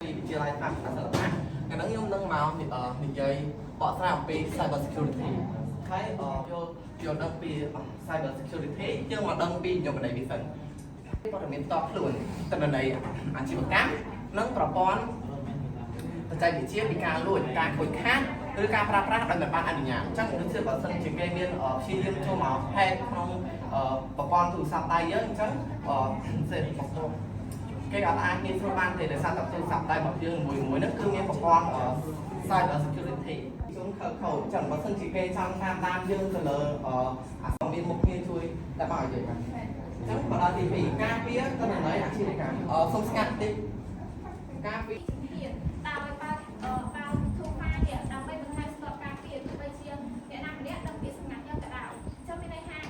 ពីវិទ្យាល័យស្ថាបត្យសិល្បៈថ្ងៃនេះខ្ញុំនឹងមកនិយាយបកស្រាយអំពី cyber security ហើយយល់យល់ដឹងពី cyber security យើងមកដឹងពីនិយមន័យវាសិនព័ត៌មានតខ្លួនទិន្នន័យអាជីវកម្មនិងប្រព័ន្ធបច្ចេកវិទ្យាពីការលួចការខូចខាតឬការប្រើប្រាស់ដោយមិនបានអនុញ្ញាតអញ្ចឹងដូចជាបើសិនជាគេមានព្យាយាមចូលមក hack ក្នុងប្រព័ន្ធទូរស័ព្ទដៃយើងអញ្ចឹងសេមកគេអត់អាចងាយស្រួលបានទេដោយសារតែទូរស័ព្ទដៃរបស់យើងមួយមួយហ្នឹងគឺមានប្រព័ន្ធ cyber security ជុំខើខូចអញ្ចឹងបើសិនជាគេចង់តាមដានយើងទៅលើអាសមានមុខងារជួយតែមកឲ្យយើងបានអញ្ចឹងបើដល់ទី2ការពារទិន្នន័យអាជីវកម្មសូមស្ងាត់តិចការពារ ជំហានដោយបើបើ 2FA នេះដើម្បីបន្ថែមស្ទាប់ការពារទោះបីជាអ្នកណាម្នាក់ដឹងពាក្យសម្ងាត់យើងក៏ដោយចឹងមានន័យថា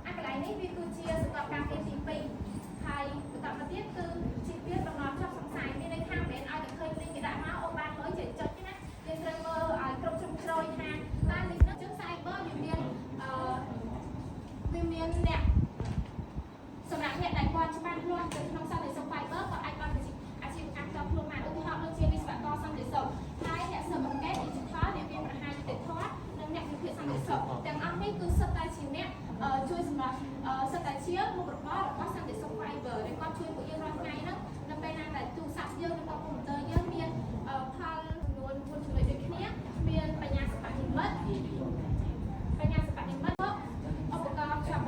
អាកន្លែងនេះវាគឺជាស្ទាប់ការពារទី2ហើយបន្តមកទៀតគឺជាវាដំណប់ជាប់សង្ស័យមានន័យថាមិនមែនឲ្យតែឃើញ link គេដាក់មកអូបានលុយចេះចុចទេណាយើងត្រូវមើលឲ្យគ្រប់ជ្រុងជ្រោយថាតើ link ហ្នឹងចឹង cyber វាមានអ្នក សម្រាប់អ្នកដែលគាត់ច្បាស់លាស់ទៅក្នុងសន្តិសុខ Cyber គាត់អាចបើកអាជីវកម្មផ្ទាល់ខ្លួនបានឧទាហរណ៍ដូចជាវិស្វករសន្តិសុខហើយអ្នកស៊ើបអង្កេត digital អ្នកវាប្រហារយុត្តិធម៌និងអ្នកវិភាគសន្តិសុខទាំងអស់នេះគឺសុទ្ធតែជាអ្នកជួយសម្រាប់សុទ្ធតែជាមុខរបររបស់សន្តិសុខ Cyber ដែលគាត់ជួយពួកយើងរាល់ថ្ងៃហ្នឹងនៅពេលណាដែលទូរស័ព្ទយើងឬក៏កុំព្យូទ័រយើងមានផលចំនួន4ចំណុចដូចគ្នាមានបញ្ញាសិប្បនិម្មិតបញ្ញាសិប្បនិម្មិតឧបករណ៍ភ្ជាប់